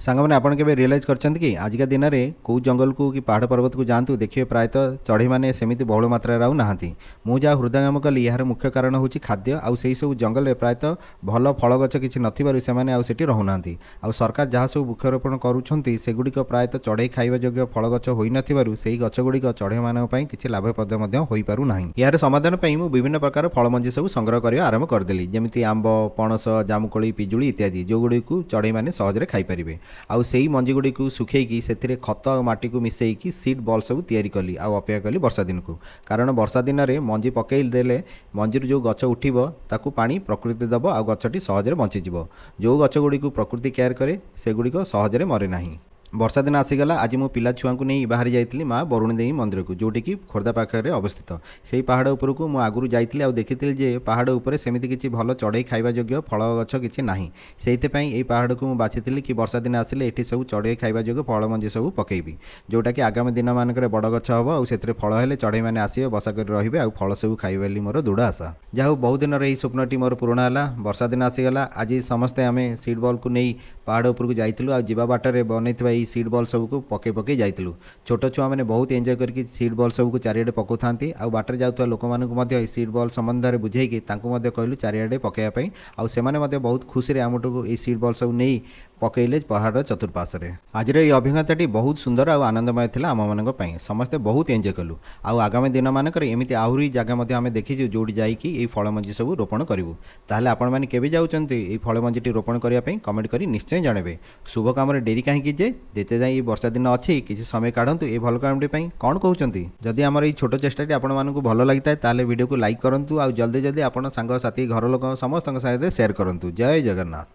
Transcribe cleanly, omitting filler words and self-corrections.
ସାଙ୍ଗମାନେ, ଆପଣ କେବେ ରିଏଲାଇଜ୍ କରିଛନ୍ତି କି, ଆଜିକା ଦିନରେ କେଉଁ ଜଙ୍ଗଲକୁ କି ପାହାଡ଼ ପର୍ବତକୁ ଯାଆନ୍ତୁ, ଦେଖିବେ ପ୍ରାୟତଃ ଚଢ଼େଇମାନେ ସେମିତି ବହୁଳ ମାତ୍ରାରେ ଆଉ ନାହାନ୍ତି। ମୁଁ ଯାହା ହୃଦୟଙ୍ଗମ କଲି, ଏହାର ମୁଖ୍ୟ କାରଣ ହେଉଛି ଖାଦ୍ୟ। ଆଉ ସେଇ ସବୁ ଜଙ୍ଗଲରେ ପ୍ରାୟତଃ ଭଲ ଫଳ ଗଛ କିଛି ନଥିବାରୁ ସେମାନେ ଆଉ ସେଠି ରହୁନାହାନ୍ତି। ଆଉ ସରକାର ଯାହା ସବୁ ବୃକ୍ଷରୋପଣ କରୁଛନ୍ତି, ସେଗୁଡ଼ିକ ପ୍ରାୟତଃ ଚଢ଼େଇ ଖାଇବା ଯୋଗ୍ୟ ଫଳ ଗଛ ହୋଇନଥିବାରୁ ସେହି ଗଛ ଗୁଡ଼ିକ ଚଢ଼େଇମାନଙ୍କ ପାଇଁ କିଛି ଲାଭପ୍ରଦ ମଧ୍ୟ ହୋଇପାରୁନାହିଁ। ଏହାର ସମାଧାନ ପାଇଁ ମୁଁ ବିଭିନ୍ନ ପ୍ରକାର ଫଳମଞ୍ଜି ସବୁ ସଂଗ୍ରହ କରିବା ଆରମ୍ଭ କରିଦେଲି, ଯେମିତି ଆମ୍ବ, ପଣସ, ଜାମୁକୋଳି, ପିଜୁଳି ଇତ୍ୟାଦି, ଯେଉଁଗୁଡ଼ିକୁ ଚଢ଼େଇମାନେ ସହଜରେ ଖାଇପାରିବେ। ଆଉ ସେଇ ମଞ୍ଜି ଗୁଡ଼ିକୁ ଶୁଖେଇକି ସେଥିରେ ଖତ ଆଉ ମାଟିକୁ ମିଶାଇକି ସିଡ୍ ବଲ୍ ସବୁ ତିଆରି କଲି ଆଉ ଅପେକ୍ଷା କଲି ବର୍ଷା ଦିନକୁ। କାରଣ ବର୍ଷା ଦିନରେ ମଞ୍ଜି ପକାଇ ଦେଲେ ମଞ୍ଜିରୁ ଯେଉଁ ଗଛ ଉଠିବ, ତାକୁ ପାଣି ପ୍ରକୃତି ଦେବ ଆଉ ଗଛଟି ସହଜରେ ବଞ୍ଚିଯିବ। ଯେଉଁ ଗଛ ଗୁଡ଼ିକୁ ପ୍ରକୃତି କେୟାର କରେ, ସେଗୁଡ଼ିକ ସହଜରେ ମରେ ନାହିଁ। ବର୍ଷା ଦିନ ଆସିଗଲା। ଆଜି ମୁଁ ପିଲା ଛୁଆଙ୍କୁ ନେଇ ବାହାରି ଯାଇଥିଲି ମା ବରୁଣେଇ ଦେବୀ ମନ୍ଦିରକୁ, ଯେଉଁଠିକି ଖୋର୍ଦ୍ଧା ପାଖରେ ଅବସ୍ଥିତ। ସେଇ ପାହାଡ଼ ଉପରକୁ ମୁଁ ଆଗରୁ ଯାଇଥିଲି ଆଉ ଦେଖିଥିଲି ଯେ ପାହାଡ଼ ଉପରେ ସେମିତି କିଛି ଭଲ ଚଢ଼େଇ ଖାଇବା ଯୋଗ୍ୟ ଫଳ ଗଛ କିଛି ନାହିଁ। ସେଇଥିପାଇଁ ଏଇ ପାହାଡ଼କୁ ମୁଁ ବାଛିଥିଲି କି ବର୍ଷା ଦିନ ଆସିଲେ ଏଠି ସବୁ ଚଢ଼େଇ ଖାଇବା ଯୋଗ୍ୟ ଫଳ ମଞ୍ଜି ସବୁ ପକାଇବି, ଯେଉଁଟାକି ଆଗାମୀ ଦିନମାନଙ୍କରେ ବଡ଼ ଗଛ ହେବ ଆଉ ସେଥିରେ ଫଳ ହେଲେ ଚଢ଼େଇମାନେ ଆସିବେ, ବସା କରି ରହିବେ ଆଉ ଫଳ ସବୁ ଖାଇବେ ବୋଲି ମୋର ଦୃଢ଼ ଆଶା। ଯାହା ହଉ, ବହୁ ଦିନର ଏହି ସ୍ୱପ୍ନଟି ମୋର ପୂରଣ ହେଲା। ବର୍ଷା ଦିନ ଆସିଗଲା। ଆଜି ସମସ୍ତେ ଆମେ ସିଡ୍ ବଲ୍କୁ ନେଇ ପାହାଡ଼ ଉପରକୁ ଯାଇଥିଲୁ ଆଉ ଯିବା ବାଟରେ ବନେଇଥିବା ଏଇ ସିଡ୍ ବଲ୍ ସବୁକୁ ପକେଇ ପକେଇ ଯାଇଥିଲୁ। ଛୋଟ ଛୁଆମାନେ ବହୁତ ଏନ୍ଜୟ କରିକି ସିଡ୍ ବଲ୍ ସବୁକୁ ଚାରିଆଡ଼େ ପକାଉଥାନ୍ତି। ଆଉ ବାଟରେ ଯାଉଥିବା ଲୋକମାନଙ୍କୁ ମଧ୍ୟ ଏଇ ସିଡ୍ ବଲ୍ ସମ୍ବନ୍ଧରେ ବୁଝେଇକି ତାଙ୍କୁ ମଧ୍ୟ କହିଲୁ ଚାରିଆଡ଼େ ପକାଇବା ପାଇଁ। ଆଉ ସେମାନେ ମଧ୍ୟ ବହୁତ ଖୁସିରେ ଆମଠୁ ଏଇ ସିଡ୍ ବଲ୍ ସବୁ ନେଇ ପକେଇଲେ ପାହାଡ଼ର ଚତୁଃପାର୍ଶ୍ୱରେ। ଆଜିର ଏଇ ଅଭିଜ୍ଞତାଟି ବହୁତ ସୁନ୍ଦର ଆଉ ଆନନ୍ଦମୟ ଥିଲା ଆମମାନଙ୍କ ପାଇଁ। ସମସ୍ତେ ବହୁତ ଏନ୍ଜୟ କଲୁ। ଆଉ ଆଗାମୀ ଦିନମାନଙ୍କରେ ଏମିତି ଆହୁରି ଜାଗା ମଧ୍ୟ ଆମେ ଦେଖିଛୁ, ଯେଉଁଠି ଯାଇକି ଏଇ ଫଳମଞ୍ଜି ସବୁ ରୋପଣ କରିବୁ। ତାହେଲେ ଆପଣମାନେ କେବେ ଯାଉଛନ୍ତି ଏଇ ଫଳମଞ୍ଜିଟି ରୋପଣ କରିବା ପାଇଁ? କମେଣ୍ଟ କରି ନିଶ୍ଚୟ ଜଣାଇବେ। ଶୁଭ କାମରେ ଡେରି କାହିଁକି ଯେ? ଯେତେ ଯାଏଁ ଏଇ ବର୍ଷା ଦିନ ଅଛି, କିଛି ସମୟ କାଢ଼ନ୍ତୁ ଏ ଭଲ କାମଟି ପାଇଁ। କ'ଣ କହୁଛନ୍ତି? ଯଦି ଆମର ଏଇ ଛୋଟ ଚେଷ୍ଟାଟି ଆପଣମାନଙ୍କୁ ଭଲ ଲାଗିଥାଏ, ତାହେଲେ ଭିଡ଼ିଓକୁ ଲାଇକ୍ କରନ୍ତୁ ଆଉ ଜଲ୍ଦି ଜଲ୍ଦି ଆପଣ ସାଙ୍ଗସାଥି, ଘର ଲୋକ ସମସ୍ତଙ୍କ ସାଙ୍ଗରେ ସେୟାର କରନ୍ତୁ। ଜୟ ଜଗନ୍ନାଥ।